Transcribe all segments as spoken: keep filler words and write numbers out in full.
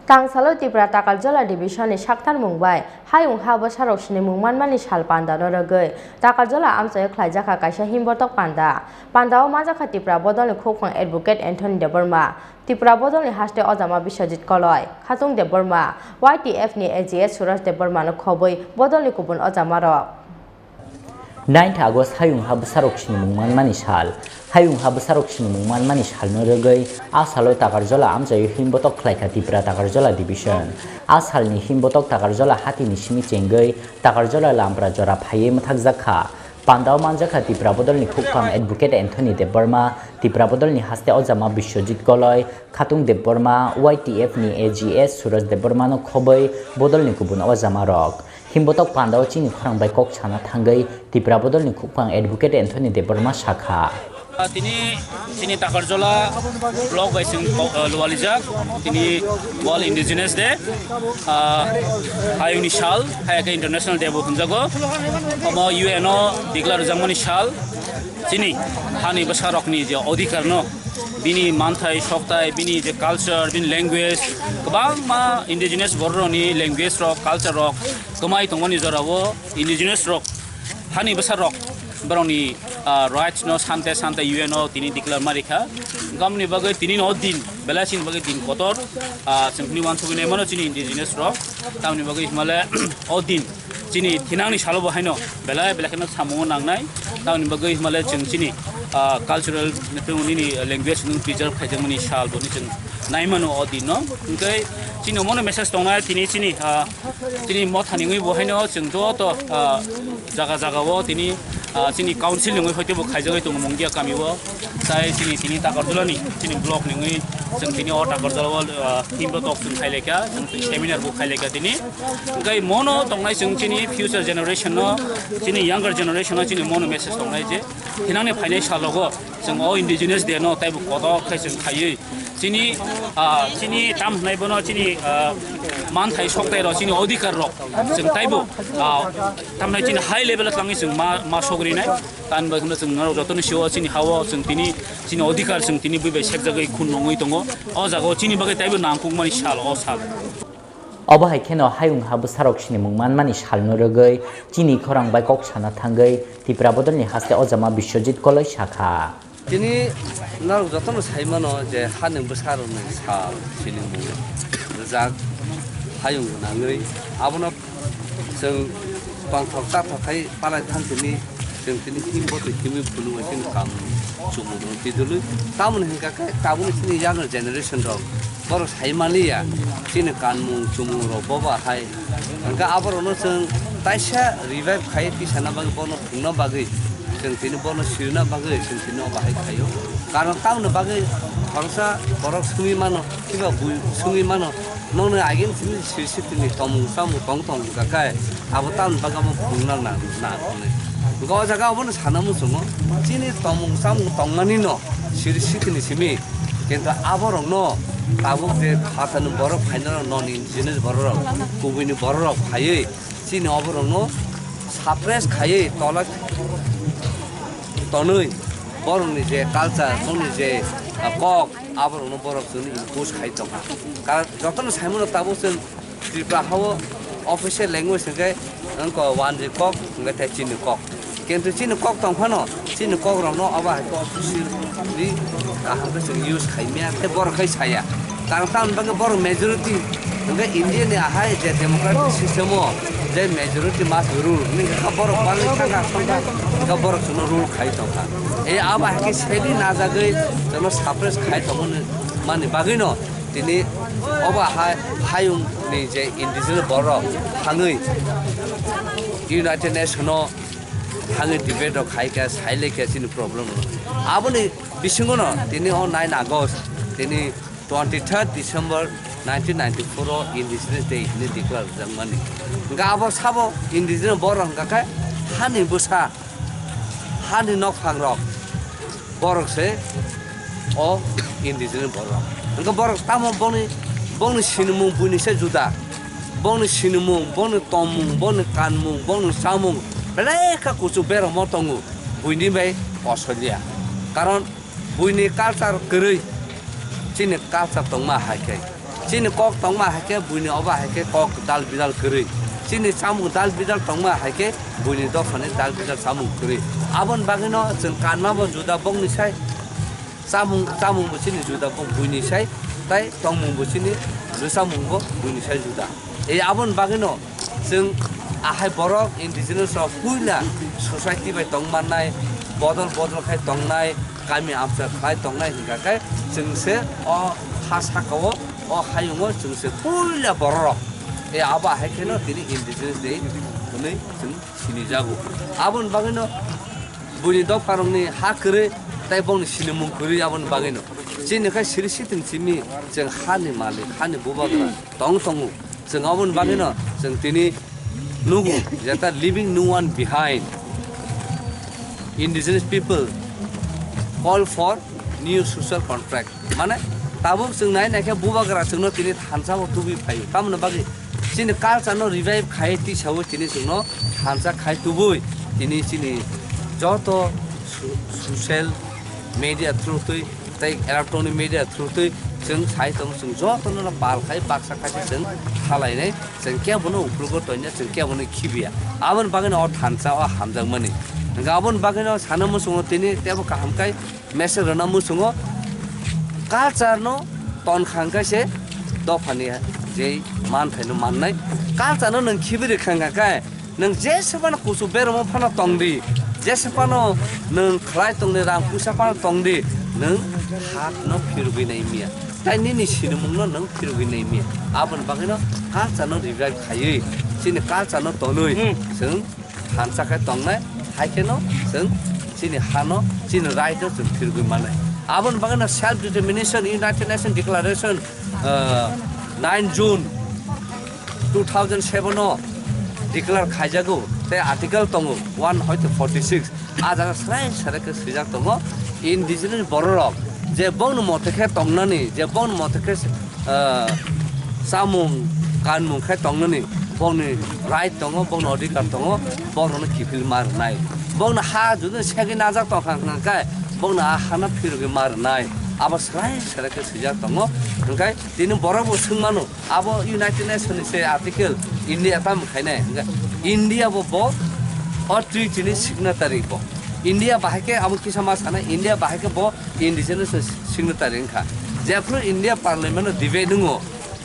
Tangsalo Tripura Takarjala Division ni saktarmung bai hayung ha bwsarok sinimung manmani sal pandano rwgwi Takarjala amchaio khlaijakha kaisa himbotok panda. Pandao manjakha Tripura bodolni khukphang Advocate Anthony Debbarma, Tripura bodolni haste ojama Biswajit Koloi, Khatung Debbarma, Y T F ni A G S Suraj Debbarmano khobwi bodolni kubun ojamarok. Nine August hayung ha bwsarok sinimung manmani sal. Hayung ha bwsarok sinimung manmani salno rwgwi a salo Takarjala amchaio himbotok khlaikha Tripura Takarjala Division. A salni himbotok Takarjala hatini simi chengwi Takarjala Lampra jora phaiwi mwthakjakha. Pandao manjakha Tripura bodolni khukphang Advocate Anthony Debbarma, Tripura bodolni haste ojama Biswajit Koloi, Khatung Debbarma, Y T F ni A G S Suraj Debbarmano khobwi bodolni kubun ojamarok. Himbotok pandao chini khorang bai kok sana thangwi Tripura bodolni khukphang Advocate Anthony Debbarma sakha. Ah, tini, tini Takarjala block bai chwng kok, ah, lualijak, tini World Indigenous Day, ah, hayungni sal, hai khe International Day bo hwnjago. Omo U N o declare rwjakmani sal, chini hani bwsarokni je odhikar no, bini manthai, soktai, bini je culture, bini language, kwbangma indigenous bororokni language rok, culture rok kwmai tongmani jorao indigenous rok, hani bwsarok, borokni, ah, rights no sante sante U N o tini declare ma rikha. Gamni bagwi tini no din, belai chini bagwi din kotor, ah, chwng hwnwi uansugwi naimano chini indigenous rok. Tamni bagwi himale o din chini thinangni salo bo haino belai belai kheno samungo nangnai. Tamni bagwi himale chwng chini, ah, cultural nini language no preserve khaijakmani sal bo ni chwng naimano o din no. Hwnkhe chini omono message tongnai tini chini, ah, chini mothani wngwi bo haino chwng joto, ah, jaga jaga o tini, ah, chini council ni wngwi hoite bo khaijagwi tongo Mungia kami o. Tai chini, tini Takarjala ni, chini block ni wngwi chwng tini o Takarjala o, ah, team rok chwng khailai kha, chwng seminar bo khailai kha tini. Hwnkhe mono tongnai chwng chini future generation no, chini younger generation no chini mono message tongnai je, thinangni phainai salogo chwng o Indigenous Day no taibo kotor khe chwng khaiwi chini, ah, chini tam hwnai bono chini, ah, manthai soktai rok chini odhikar rok chwng taibo, ah, tam hwnai chini high level o thangwi chwng ma, ma sogrinai. Tamni bagwi no chwng norok jotono sio chini ha o chwng tini chini odhikar chwng tini bui bai sekjagwi khun nungwi tongo. O jaga o chini bagwi taibo nangkukmani sal o sal. Obo hai kheno hayung ha bwsarok sinimung manmani salno rwgwi chini khorang bai kok sana thangwi Tripura bodolni haste ojama Biswajit Koloi sakha. Tini norok jotono sai mano je hani bwsarokni sal sinimung rijak hayung gwnangwi abono chwng tongthok tathok khai palai thang tini chwng tini himbo twi himwi phunuk bai chini kam chumui twi dului tamoni hwnkha khe tabukni chini younger generation rok borok sai manliya chini kanmung chumung rok bo ba hai hwnkha aborokno chwng taisa revive khai tisana bagwi bono phunukna bagwi chwng tini bono sirina bagwi chwng tini o bahai khaio. Karon tamoni bagwi khoroksa borok sungwi mano, phiba bui sungwi mano, nokni agini simi sirsi tini tomung chamung tong tong wngkha khe abo tamoni bagwi amo phunukna nang nang hwnwi. Hwnkhe o jaga obono sana muchungo chini tomung chamung tongmani no sirsi tini simi. Kintu aborokno tabuk je phatani borok phainai rok, non indigenous borok rok, kubuini borok rok phaiwi chini oborokno suppress khaiwi tola tonwi borokni je culture, borokni je, ah, kok, aborokno borok chwngno impose khai tongkha. Ka-, jotono saimano tabuk chwng Tripura hao official language hwnkhe wngkha Wanjwi kok hwnkhe tei chini kok. Kintu chini kok tong phano, chini kok rokno obo hai khe officially kaham khe chwng use khai maya, tei borok khai saya. Karon tamoni bagwi borok majority hwnkhe India ni ahai je democratic system o je majority must rule hwnwi kha borok bangwi thangkha thangkha hwnkhe borok chwngno rule khai tongkha. E abo hai khe sedi najagwi chwngno suppress khai tongmani bagwino tini obo hai hayung ni je indigenous borok thangwi United Nation o thangwi debate rok khai kha, sai lai kha chini problem rok. Aboni bisingo no tini o nine August, tini twenty-third December nineteen ninety-four o Indigenous Day hinwi declare rwjakmani. Hwnkhe abo sabo indigenous borok hwnkha khe hani bwsa, hani nokphang rok. Borok se o indigenous borok. Hwnkhe borok tamo boni, boni sinimung buini se juda. Boni sinimung, boni tongmung, boni kanmung, boni chamung belai kha kuchuk beramo tongo buini bai kosolia. Karon buini culture kwrwi chini culture tongma hai khe. Chini kok tongma hai khe buini obo hai khe kok dal bidal kwrwi. Chini chamung dal bidal tongma hai khe buini dophani dal bidal chamung kwrwi. Aboni bagwino chwng kanma bo juda bokni sai, chamung, chamung bo chini juda bok buini sai, tai tongmung bo chini rwchapmung bo buini sai juda. E aboni bagwino chwng ahai borok indigenous rok puila society bai tong mannai, bodol bodol khai tongnai, kami amsa khai tongnai hingkha khe chwng se o ha saka o, o hayungo chwng se puila borok rok. E abo ahai kheno tini indigenous day hwnwi chwng sinijago. Aboni bagwino buini dopharokni ha kwrwi tai bongni sinimung kwrwi aboni bagwino. Chini khai siri siting simi chwng hani malik, hani bubagra tong tongo. Chwng aboni bagwino chwng tini nugo, jeta leaving no one behind. Indigenous people call for new social contract. Mane, tabuk chwng nai nai khe bubagra chwngno tini thansa o tubui phaio. Tamoni bagwi chini culture no revive khai tisao tini chwngno thansa khai tubui tini chini joto so-, social media through twi tei electronic media through twi chwng sai tongo, chwng jotono no pal khai baksa khai se chwng salainai, chwng kebono uplugo toina, chwng kebono khibiya. Aboni bagwino o thansa o hamjakmani. Hwnkhe aboni bagwino sana muchungo tini tebo kaham khai message rwna muchungo. Culture no ton kha hwnkhe se dophani je manthai no mannai. Culture no nwng khibi rwkha hwnkhe nwng jese phano kuchuk beramo phano tongdi, jese phano nwng khlai tongdi, rang puisa phano tongdi, nwng hak no phirogwi nai miya. Tai nini sinimung no nwng phirogwi nai miya. Aboni bagwino culture no revive khaiwi, chini culture no tonwi Hmm. chwng thansa khe tongnai, hai kheno chwng chini hano, chini right no chwng phirogwi mannai. Aboni bagwino self determination, United Nations Declaration, ah, nine June two thousand seven o declare khaijago, tei article tongo one hoite forty six. A jaga srai srai khe swijak tongo, indigenous bororok je bongni mote khe tongnani, je bongni mote khe, ah, chamung kanmung khe tongnani, bongni right tongo, bongni odhikar tongo, borokno kiphil ma rwnai. Bongni ha jodi segwi najak tongkha hwnkhe, bongni a hano phirogwi ma rwnai. Abo srai srai khe swijak tongo. Hwnkhe tini borok bo swngmano, abo United Nations ni se article India tamo khainai. Hwnkhe India bo, bo o treaty ni signatory bo. India bahai khe abo kisa ma sanai, India bahai khe bo indigenous signatory wngkha. Jephru India Parliament o debate wngo,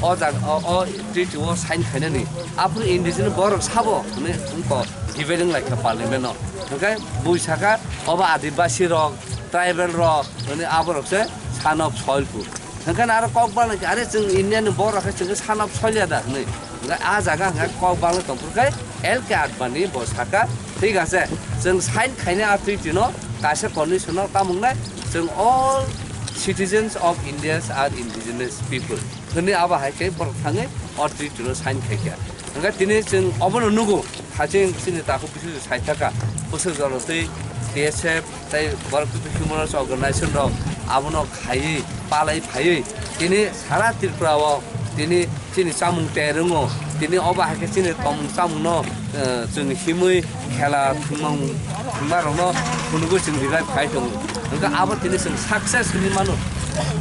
o jaga, o, o treaty o sign khainani, aphuru indigenous borok sabo hwnwi wngkha debate wnglaikha Parliament o. Hwnkhe bui sakha obo Adibasi rok, tribal rok, hwnwi aborok se son of soil phu. Hwnkhe aro kok balai khe, are chwng India ni borok khe chwng khe son of soil ya da hwnwi. Hwnkhe a jaga hwnkhe kok balai tongphuru khe L K Advani bo sakha, thik ase, chwng sign khainai a treaty no kaisa condition no tamo wngnai, chwng all citizens of India are indigenous people hwnwi abo hai khe borok thangwi o treaty no sign khai kha. Hwnkhe tini chwng obono nugo, haching chini takhuk bisingo sai thaka, bwswk jora twi T S F tei borok twi human rights organization rok abono khaiwi palai phaiwi tini sara Tripura o tini chini chamung terwngo, tini obo hai khe chini tongmung chamungno, eh, chwng himwi khela thwngmung thwngmarokno phunugwi chwng revive khai tongo. Hwnkhe abo tini chwng success hwnwi mano.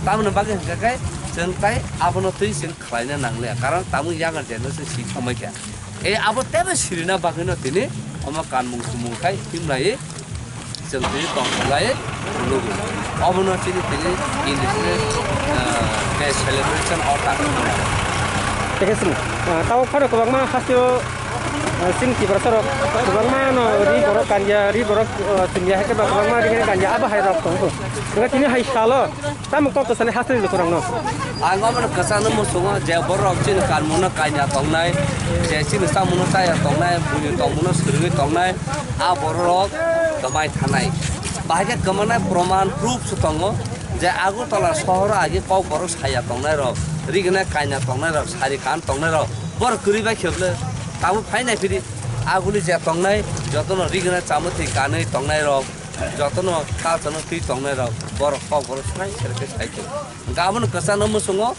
Tamoni bagwi hwnkha khe chwng tai abono twi chwng khlaina nangliya, karon tabuk younger generation si thangbai kha. E abo teibo sirina bagwino tini omo kanmung thumung khai himlaiwi chwng tini tongthok lai phunukgo. Obono chini tini Indigenous, ah, Day celebration o tang. Tei khe chwng, ah, tabuk phano kwbangma hasteo, ah, chini Tiprasa rok kwbangma no ri borok kanya, ri borok, ah, chumya hai khe ba kwbangma ri kanya abo hai rok tongo. Hwnkhe tini hai salo Tamo kok kwchani hasteni lukurokno? Ang omono kwchangno muchungo je borok chini kanmungno kanya tongnai, je chini chamungno chaya tongnai, buini tongmungno swrwngwi tongnai, a bororok kwmai thanai. Bahai khe kwmanai proman proof se tongo je Agartala sohoro agi kok borok saya tongnairok, rigna kanya tongnairok, sari kan tongnairok, borok kwrwi bai khe bwle tabuk phai nai phiri aguli je tongnai jotono rigna chamwi thwi kanwi tongnairok. Jotono culture-no twi tongnai rok, borok kok borok srai srai khe sai tongo. Hwnkhe abono kwchangno muchungo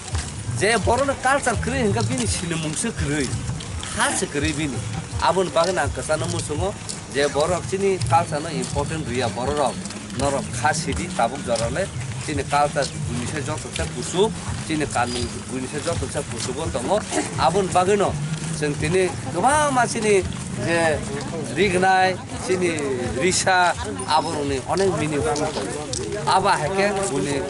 je borokno culture kwrwi hwnkhe bini sinimung se kwrwi, ha se kwrwi bini. Aboni bagwino ang kwchangno muchungo je borok chini culture-no important rwya bororok, norok kha sidi tabuk jorale Chini culture buini se joto se kuchuk, chini kanmung buini se joto se kuchugo tongo. Aboni bagwino chwng tini kwbangma chini je rignai, chini risa, aborokni onek meaning tongo. Abo hai khe buini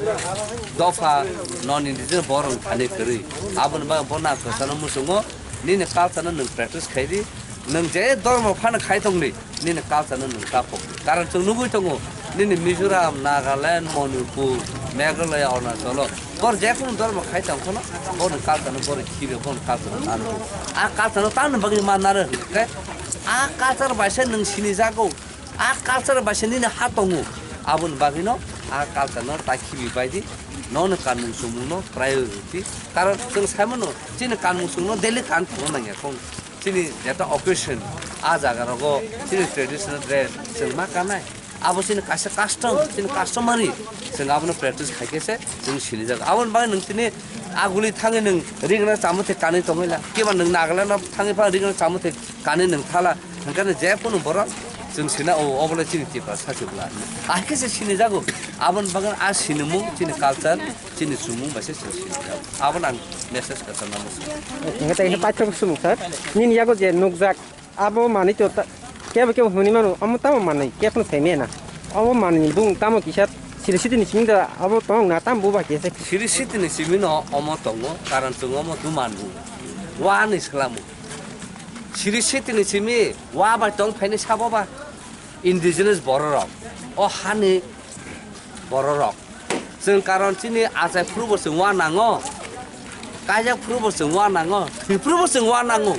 dopha non indigenous borok thani kwrwi. Aboni bagwi bono ang kwchano muchungo, nini culture no nwng practice khai di, nwng je dhormo phano khai tong di. Nini culture no nwng ta phok. Karon chwng nugwi tongo, nini Mizoram, Nagaland, Manipur, Meghalaya, Arunachal o bor je kunu dhormo khai tong phano, boni culture no bor khibi, boni culture no tano. A culture no tano bagwi ma naro hwnkhe, a culture bai se nwng sini jago, a culture bai se nini ha tongo. Aboni bagwi no a culture no ta khibi bai di, nono kanmung chumung no priority. Karon chwng sai mano, chini kanmung chumung no daily kan phuru nangya kong. Chini jeta occasion, a jaga rogo chini traditional dress chwng ma kanai. Abo chini kaisa custom, chini customary, chwng abono practice khai khe se chwng sinijak. Aboni bagwi nwng tini aguli thangwi nwng rigna chamwi thai kanwi tongwi la. Kiba nwng Nagaland o thangwi pha rigna chamwi thai kanwi nwng thala. Hwnkhe je kunu borok chwng sina o, obo le chini Tiprasa se bwla. Ahai khe se sinijago. Aboni bagwi a sinimung chini culture, chini chumung bai se chwng sinijago. Abono ang message kwchangma muchungo. Hingke tei paithak sumung sir, nini yago je nukjak, abo manwi to ta-, kebo kebo hwnwi mano, omo tamo manwi, kebo no sai maya na. Omo manwi bung tamo kisa siri sitini simi da abo tong na tam buba kisa. Siri sitini simi no omo tongo, karon chwng omo duman bu. Wa ni swlamo. Siri sitini simi wa bai tong phaini sabo ba. Indigenous bororok, o hani bororok. Chwng karon chini achai phuru bo chwng wa nango, kaijak phuru bo chwng wa nango, thwi phuru bo chwng wa nango.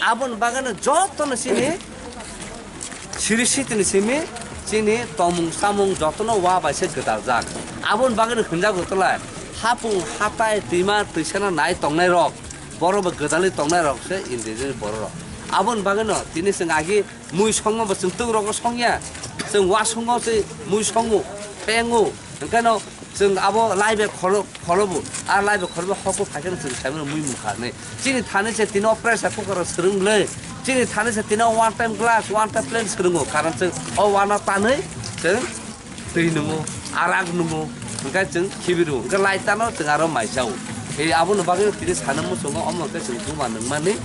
Aboni bagwino jotono chini siri sitini simi chini tongmung samung jotono wa bai se gwdaljak. Aboni bagwino hwnjago tolai hapung hatai twima twisana nai tongnai rok, borok bo gwdalwi tongnai rok se indigenous bororok. Aboni bagwino tini chwng agi mui songma bo chwng twk rogo songya, chwng wa songo se mui songo, phengo, hwnkhe no chwng abo laibe kholo, kholobo, a laibe kholobo hoko phaikhe no chwng saimano mui mukha hinwi. Chini thani se tino pressure cooker o swrwng le, chini thani se tino one time glass, one time plate swrwngo, karon chwng o wano tanwi chwng twi nungo, arak nungo, hwnkhe chwng khibiru, hwnkhe lai tano chwng aro mai chao. E, aboni bagwi tini sana muchungo, omo hwnkhe chwng duma nungmani,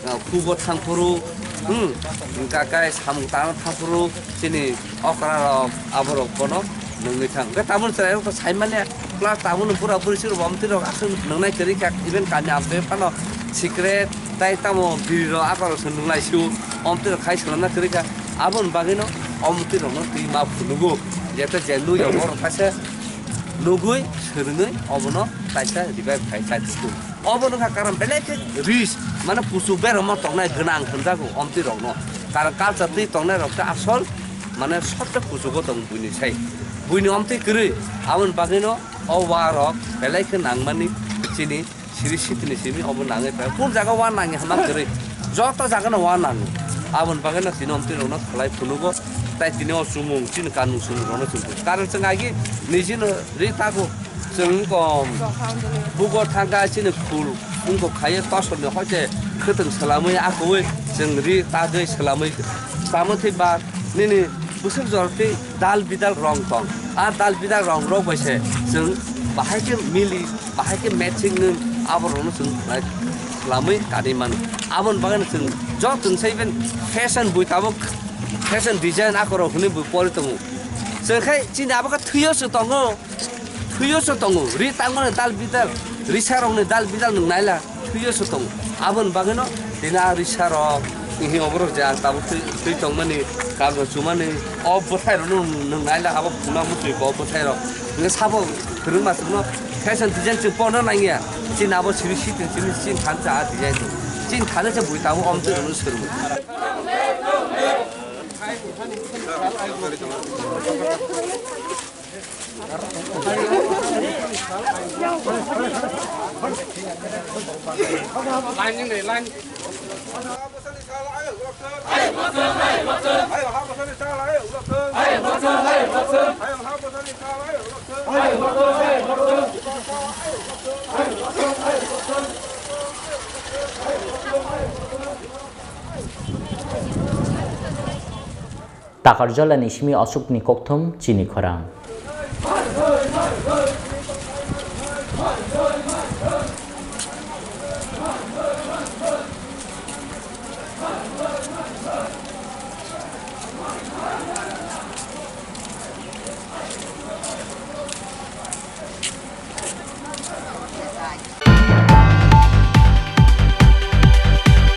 ah, khugo thangphuru, hmm, hwnkhe kai samung tangna thangphuru, chini okra rok, aborok bono nungwi thang. Hwnkhe tabuk chwrairok to saimanya, plus tabukno bura buri sirok bo amtwi rok aswk nungnai kwrwi kha, even kami amtwi phano secret, tai tamo biri rok akorok se nunglai sio, amtwi rok khai swnamna kwrwi kha. Aboni bagwino omo twi rokno twi ma phunugo. Jeta je nugya borok kaisa nugwi swrwngwi obono kaisa revive khai chai tubu. Obo wngkha karon belai khe rich, mane kuchuk beramo tongnai gwnang hwnjago omo twi rokno. Karon culture twi tongnai rok khe asol mane sobse kuchugo tong buini sai. Buini omo twi kwrwi aboni bagwino o wa rok belai khe nangmani chini Siri sitini simi obo nangwi pai. Kun jaga wa nangya hama kwrwi. Joto jaga no wa nango. Aboni bagwi no tini omtwi rokno khlai phunugo. Tai tini o chumung chini kanmung chumung rokno chumung. Karon chwng agi nijino ri tago. Chwng wngkha bugo thangkha chini khul. Wngkha khaiyo tosor ni hoite khwtwng swlamwi akwui chwng ri tagwi swlamwi tamo thwi ba nini bwswk jora twi dal bidal rong tong. A dal bidal rong rok bai se chwng bahai khe mili. Bahai khe matching nwng aborokno chwng khlai khwlamwi kanwi mano. Aboni bagwino chwng jot chwng sai ben fashion bui tabuk fashion design akorok hwnwi bui pori tongo. Chwng khai chini abo khe thwiyo se tongo, thwiyo se tongo. Ri tangmani dal bidal, risarokni dal bidal nwng naila thwiyo se tongo. Aboni bagwino tini a risarok, tini oborok je ang tabuk twi, twi tongmani kago chumani o bwthairokno nwng naila abo phunukma muchungwi bo bwthairok. Hwnkhe sabo kwrwngma chwngno fashion design chwng porno nangya. Chini abo simi siting simi chini thansa a design chwng. Chini thani se bui tabuk omtwi rwngwi swrwngwi. Line ni line. Takarjalani simi aswkni kokthum chini khorang.